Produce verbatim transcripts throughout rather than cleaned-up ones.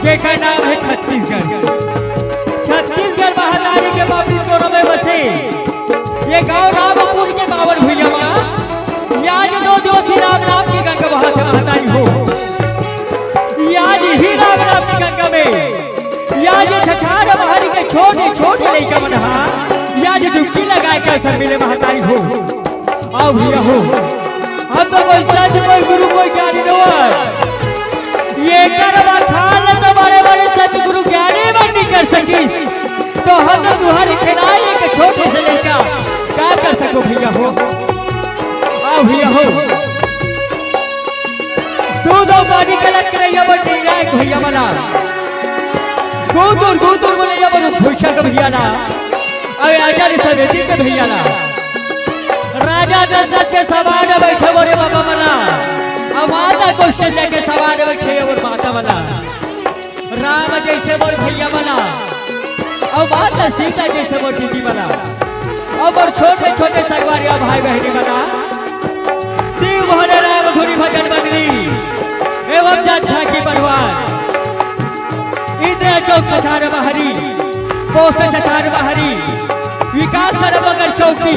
जेकर नाम हे छत्तीसगढ़। छत्तीसगढ़ महतारी के पावन तोरा में बसे ये गांव रामपुर के पावन भुइयां मा, आज दो दिवस ही राम नाम के गंगा बहत हे महतारी हो। आज ही राम नाम के गंगा में आज छछार महरी के छोटे छोटे लइका मन हा आज डुबकी लगाए के अवसर मिले महतारी हो। आओ भैया हो, हम तो कोई संत, कोई गुरु, कोई ज्ञानी नोहन। ये कर बखान तो बड़े बड़े संत गुरु ज्ञानी मन नहीं कर सकिस, तो हम तो तुहर खेलाई एक छोटे से लइका का कर सको भैया हो। आओ भैया हो, दो दो पानी कलक करैया बर टीला एक भैया मन ला, गुदुर गुदुर बोलैया बर भूषण के भैया ला, अउ आचार्य समिति के भैया ला, राजा दशरथ के सभा में बैठे मोरे बाबा मन ला, अउ माता कौशल्या के सभा में बैठे मोर माता मन ला, राम जइसे मोर भैया मन ला, अउ माता सीता जइसे मोर दीदी मन ला, अउ मोर छोटे छोटे संगवारी अउ भाई बहिनी मन ला, शिव भोले राम धुनी भजन मंडली एवं जन झांकी परिवार, इंद्र चौक छछार महरी, पोस्ट छछार महरी, विकास नगर बगर चौकी,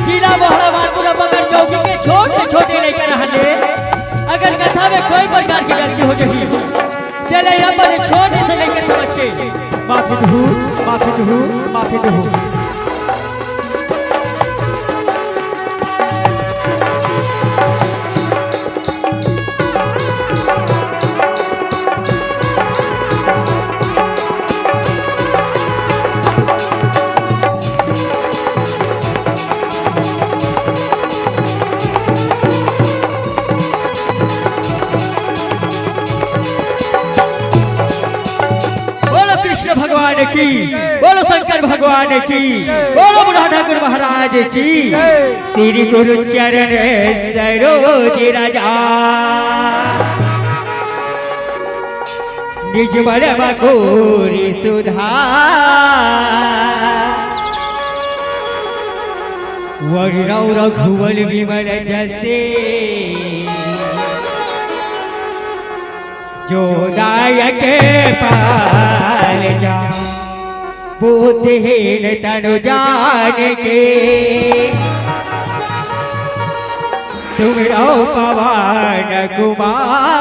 जिला मोहला मानपुर बगर चौकी के छोटे छोटे लइका रहन ले, अगर कथा में कोई प्रकार के गलती हो जाही, चले अपन छोटे से लइका समझ के माफी दहू, माफी दहू, माफी दहू। बोलो कृष्ण भगवान की, बोलो शंकर भगवान की, बोलो बुढ़ा ठाकुर महाराज की। श्री गुरु चरण सरोज राजा, निज मन मकोरी सुधार। वरुणौ रघुवर विमल जसे, जो दायक पाल जा। बुद्धिहीन तनु जान के, सुमिरौ पवन कुमार।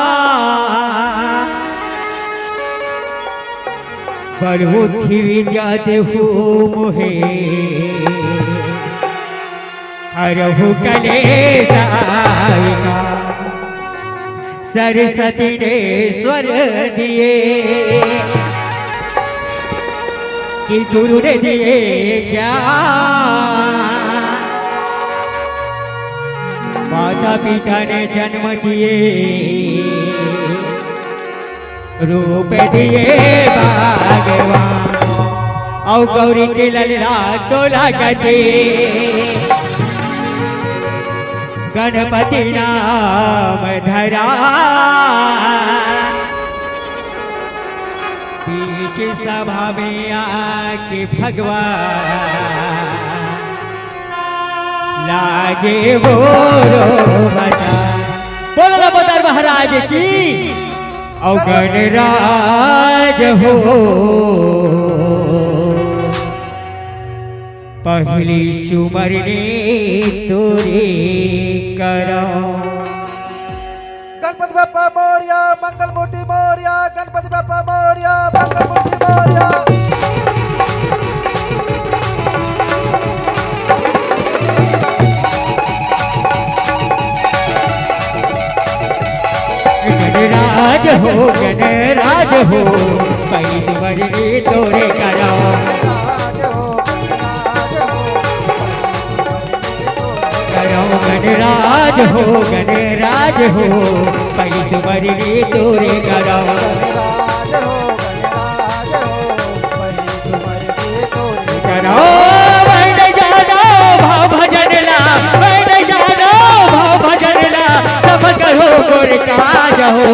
बल बुद्धि विद्या देहु मोहे, हरहु कलेश विकार। सरस्वती ने स्वर दिए कि गुरु ने दिए ज्ञान। माता पिता ने जन्म दिए, रूप दिए भगवान। अउ गौरी के ललना तोला गति, गणपति नाम धरा। बीच सभा में आके भगवान, लाजे बोलो बता। बोलो लंबोदर महाराज की। अउ गणराज हो, पहली चुमरनी तोरे करौं। गणपति बप्पा मोरया, मंगल मूर्ति मोरया, गणपति बप्पा मोरया, मंगल मूर्ति मोरया। गणराज हो, गणराज हो, पहली चुमरनी तोरे करौं। करौं गणराज हो, गणराज हो, पहली चुमरनी तोरे करौं। करौं बन जानो भाव भजन ला, बन जानो भाव भजन ला, सब करो गुण काज हो।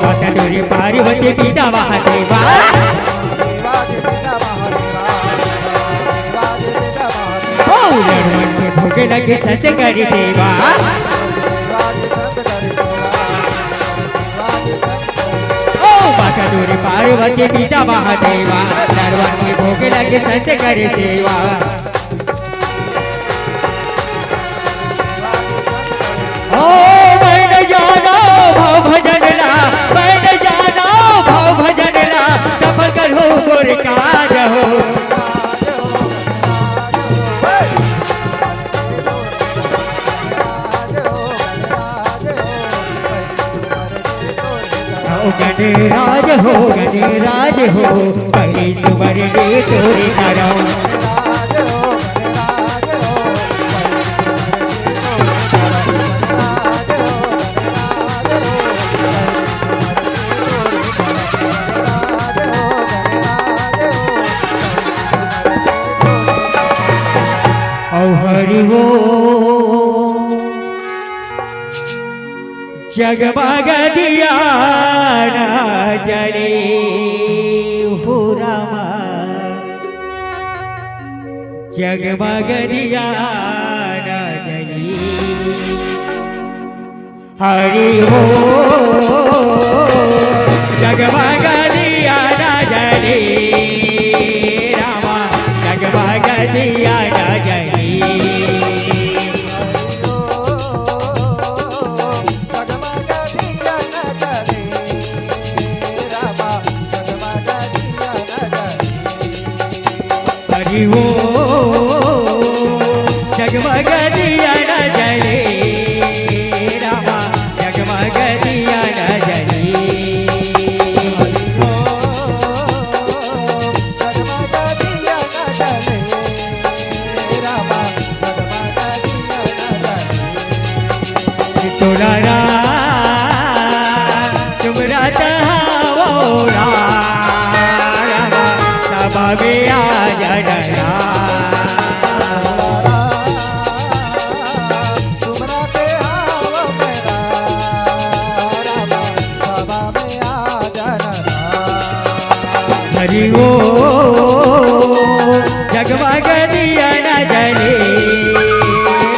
माता डोरी पार्वती पिता महादेवा। ओ लड़वन के भोग लगे सत करी देवा। ओ माता डोरी पार्वती पिता महादेवा, लड़वन के भोग लगे सत करी देवा। ओ मैं न जानो भव भजन ला, मैं न जानो भव भजन ला, सफल करो मोर काज हो। ओ गणराज हो, गणराज हो, पहली सुवर ले तोरे करम। ओ हरि ओम। जगमग दिया ना जले हो रामा, जगमग दिया ना जले। हरि ओम। जगमग दिया ना जले रामा, जगमग दिया ना जले। हरि ओम। जगमग दिया न जले रामा, जगमग दिया न जले। तोरा रा, तुमरा तहावो रा, रामा, सभा में आ जा डरा। हरि ओम। जगमग दिया न जले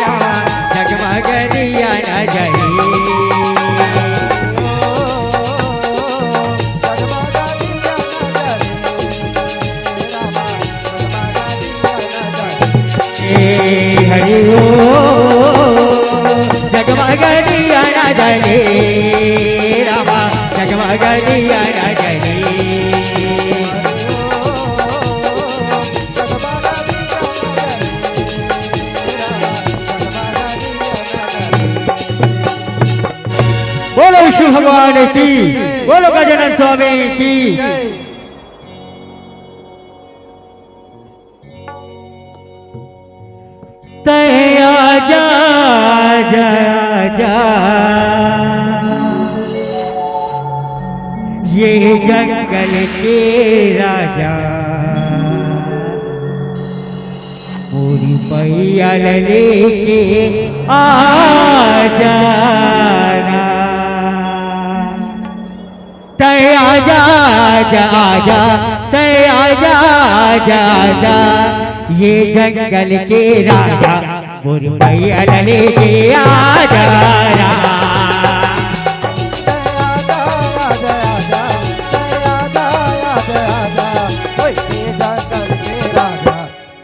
रामा, जगमग दिया न जले। ए हरि ओम। जगमग दिया न जले रामा, जगमग दिया न जले। बोलो विष्णु भगवान की, बोलो गजानन स्वामी की। तै आजा, आजा, आजा, ये जंगल के राजा, मोरी मैया ल लेके आ जाना। तै आजा, आजा, आजा, तै आजा, आजा, आजा, ये जंगल के राजा, मोर मैया ल लेके आ जा।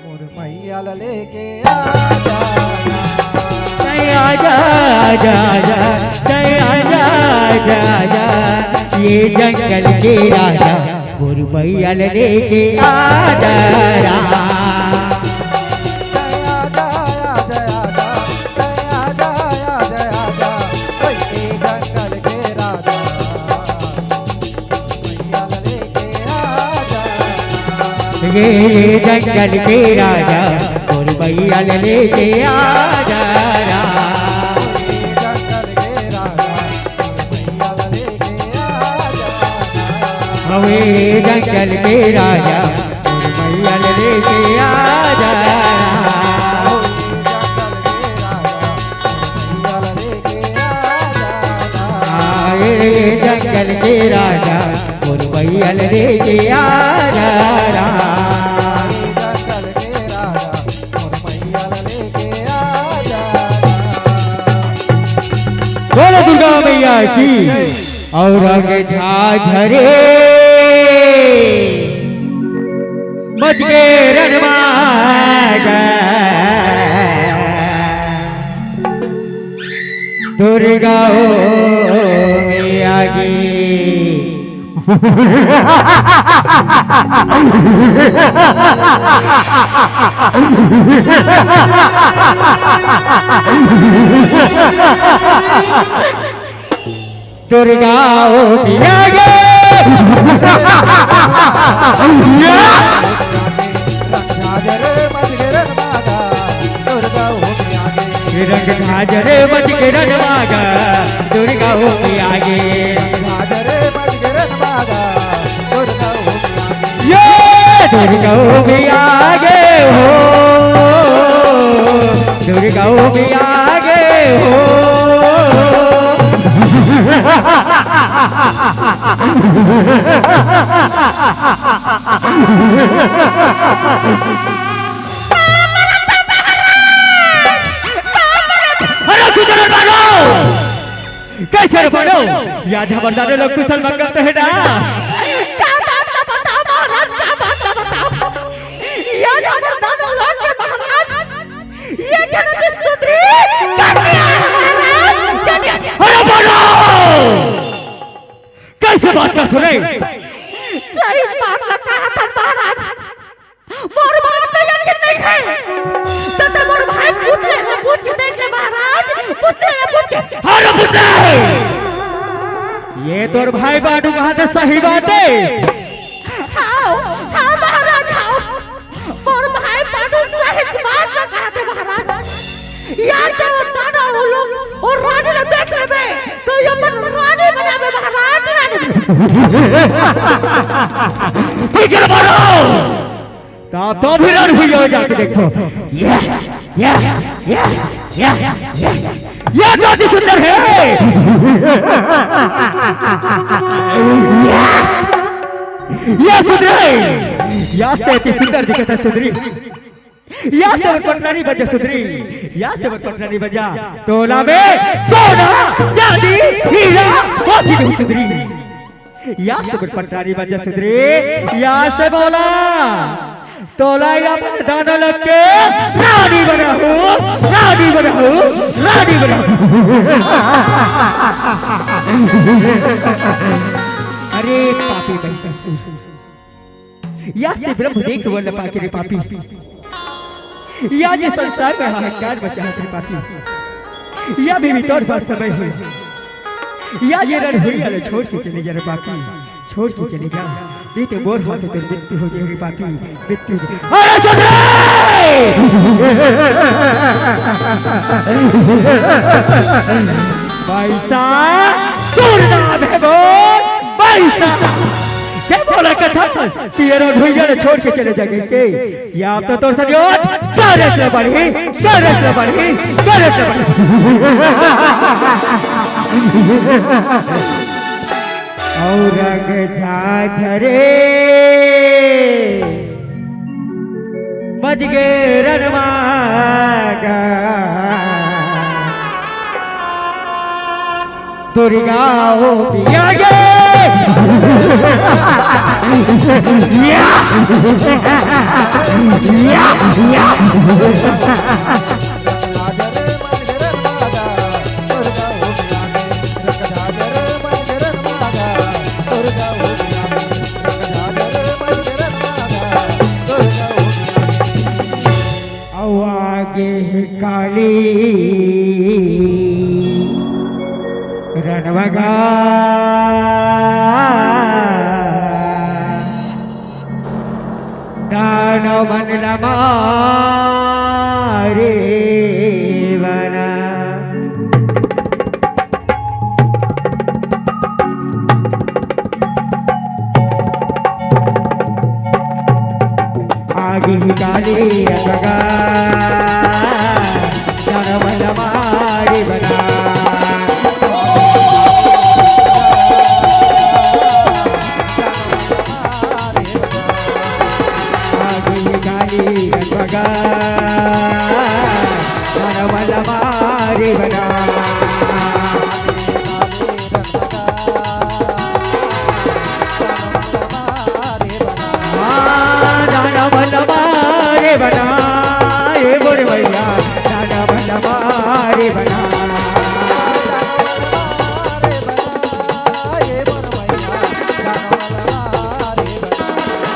मोर मैया ल लेके आ जा। तै आजा, आजा, आजा, तै आजा, आजा, आजा, ये जंगल के राजा, मोर मैया ल लेके आ जा। तै आजा, आजा, आजा, तै आजा, आजा, आजा, ओए, ये जंगल के राजा। ये जंगल के राजा, मोर मैया ल लेके आ जा। हवे जंगल के राजा, मोर मैया ल लेके आ जा। आए जंगल के राजा, मोर मैया ल लेके आ जा राम। जंगल के राजा, मोर मैया ल लेके आ जा राम। बोलो दुर्गा मैया की। अउ रंग झाझरे मच के रणमागा। दुर्गा हो मैया की। दुर्गा हो मैया गे। रंग झाझरे मच के रणमागा, दुर्गा हो मैया गे। ये दुर्गा हो मैया गे हो, दुर्गा हो मैया गे हो। अरे तू तो बानो, कैसे रे बानो? याद हमर दादा लोग कुशल मंगल तो है ना? का बात ला बताओ महाराज, का बात ला बताओ? याद हमर दादा लोग के महाराज, ये जनक सुंदरी कन्या है महाराज, कन्या। अरे बानो, कैसे बात करत हो रे? सही बात ला कहा था महाराज। मोर बात ला यकीन नहीं है। तो, तो मोर भाई पूछ ले, पूछ के देख ले महाराज, पूछ ले, पूछ के। हाँ रे, पूछ ले। ये तोर भाई बानो कहा था, सही बात है। हाँ, हाँ महाराज, हाँ। मोर भाई बानो सही बात ला कहा था महाराज। यार, तो दादा वो लोग, वो रानी ला देख लेबे, तो ये अपन रानी बनाबे महाराज, रानी। ठीक है, बानो। तो, तो भी रणभुइया में जाके देखो। ये, ये, ये, ये, ये, ये तो अति सुंदर है। ये, ये सुंदर है। या से अति सुंदर दिखत हे सुंदरी। या से मोर पटरानी बन जा सुंदरी। या से मोर पटरानी बन जा। तोला में सोना, चांदी, हीरा, मोती के सुंदरी। या से मोर पटरानी बन जा सुंदरी, या से बोला, तोला या अपन दाना लग के रानी बनाहूँ, रानी बनाहूँ, रानी बनाहूँ। अरे पापी महिषासुर, या से ब्रह्मदेव के वरदान पाके रे पापी। या ये संसार में हाहाकार मचा हे रे पापी। या भी तोर पास समय हे। या ये रणभुइया ला छोड़ के चले जा रे पापी। छोड़ के चले जा। नहीं तो मोर हाथ तोर मृत्यु हो जाही रे पापी। मृत्यु हो जाही। अरे सुन रे! पैसा सुरना भेबो, पैसा। के बोला कथा? कि ये रणभुइया ला छोड़ के चले जाबे के? या तो तोर संग योद्ध, करे से बढ़ही, करे से बढ़ही, करे से बढ़ही। अउ रंग झाझरे मच गे रणमागा। दुर्गा हो मैया गे। या, या, या। अउ आगे हे काली रणमागा। दानव मन ला मारे वाला। आगे हे काली रणमागा, दानव मन ला मारे वाला। बना, ए मोर भैया, दाना मन मारे बना।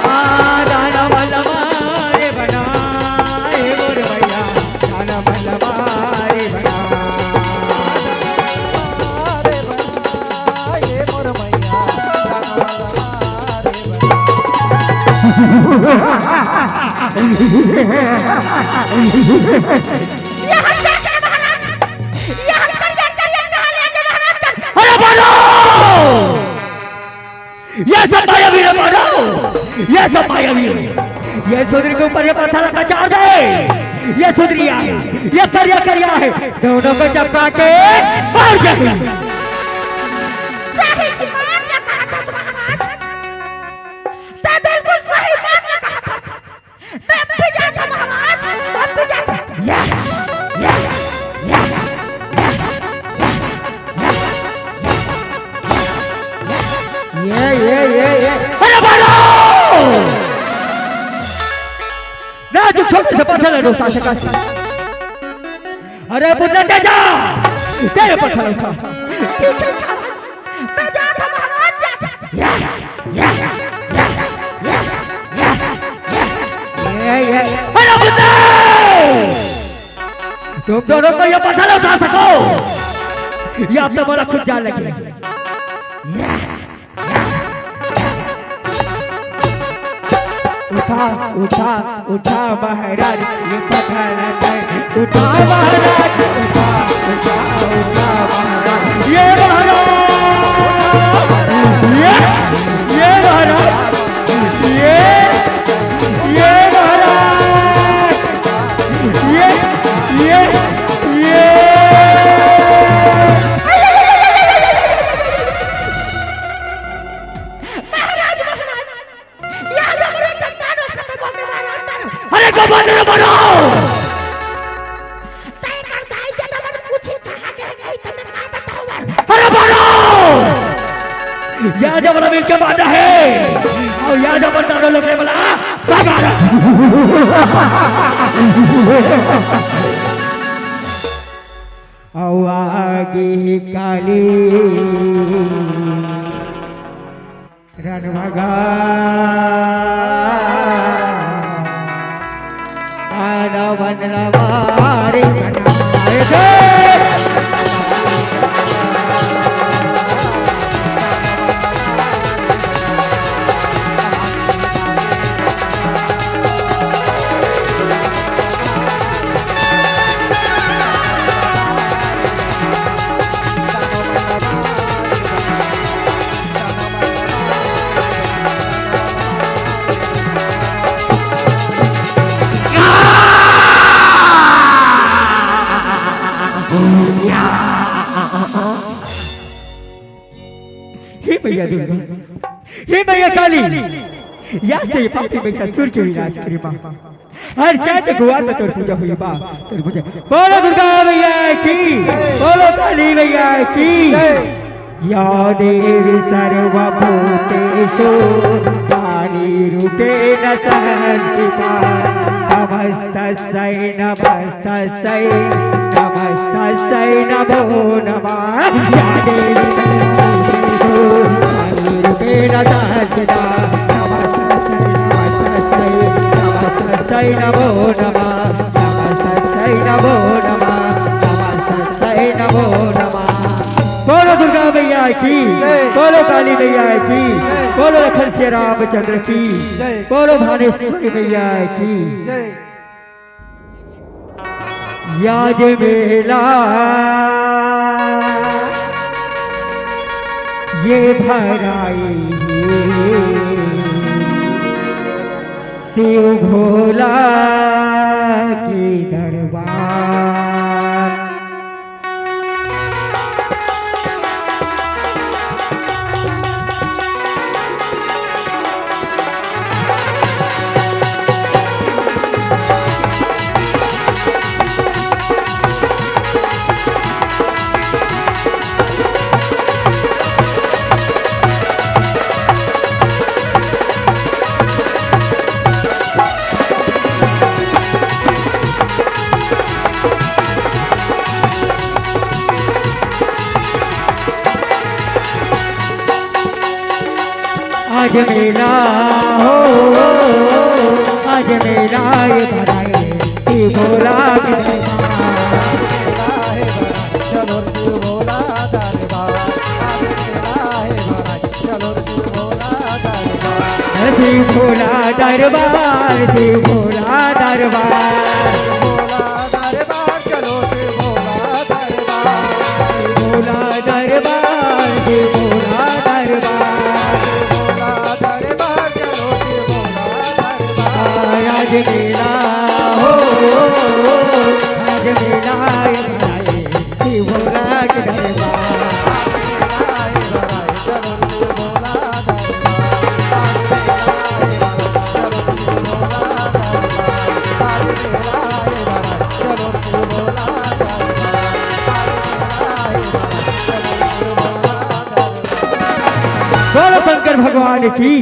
आ, दाना मन मारे बना, ए मोर भैया, दाना मन मारे बना। ये हत्या करे महाराज, ये हत्या करे, ये हत्या करे, महाराज। अरे बालो! ये सब मायावी है बालो, ये सब मायावी है। ये सुधरी के ऊपर ये पत्थर का चार दे, ये सुधरी है, ये करिया करिया है, दोनों को चपका के मार दे। सही बात कहा था महाराज, तैं बिल्कुल सही बात कहा था। मैं भी जाता महाराज, मैं भी जाता। या, या, या, या, या, या, या, या, या, या, या, या। अरे बालो! ना तू छोटे से पत्थर ला उठा सकस। अरे पुत्र तेजा, तेरे पत्थर उठा। ठीक है महाराज, मैं जाता महाराज, जाता। या, या, या, या, या, या, या, या। अरे पुत्र! तुम दोनों को ये पत्थर उठा सको, या तो मोला खुद जान लगे। या, उठा, उठा, उठा महाराज, ये पत्थर है। उठा महाराज, उठा, उठा, उठा महाराज। ये महाराज, ये, ये महाराज, ये, ये महाराज, ये, ये, ये। महाराज, महाराज, ये आज हमरे धंधा नो खत्म होने वाला अंदर। अरे, गबंद न बनो। तय कर दाई दे, तमन कुछ कहा के गई, तमे का बताओ यार। अरे, बनो। या जब मिल के बांधा है, और या जब बंदा लोग ने बोला, भगा। अउ आगे काली रणमगा आनवन रवारे बनाए दे। हे मैया दुर्गा, हे मैया काली, या से पापी महिषासुर के विनाश करे माँ। हर चैत गुरुवार में तोर पूजा होही बा, तोर पूजा। बोलो दुर्गा मैया की, बोलो काली मैया की। या देवी सर्वभूतेषु प्राणिरूपेण संस्थिता। नमस्तस्यै नमस्तस्यै नमस्तस्यै नमो नमः। या देवी सर्वभूतेषु प्राणिरूपेण संस्थिता। नमस्तस्यै नमस्तस्यै नमस्तस्यै नमो नमः। नमस्तस्यै नमो नमः। नमस्तस्यै नमो नमः। बोलो दुर्गा मैया की, जय। बोलो काली मैया की, जय। बोलो लखन सिया रामचंद्र की, जय। बोलो भानेश्वरी मैया की। जय। या जे मेला ये भराई हे शिव भोला के दरबार। आज मेला हो, आज मेला ये भराए, ये भोला के दरबार। चलो तू भोला दरबार, आज मेला है भराए, चलो तू भोला दरबार। शिव भोला दरबार, शिव भोला दरबार। भोला दरबार, चलो शिव भोला दरबार। भोला दरबार, शिव भोला दरबार। भोला दरबार, चलो शिव भोला दरबार। आज मेला हो, आज मेला ये भराए, शिव भोला के दरबार। बोलो शंकर भगवान की।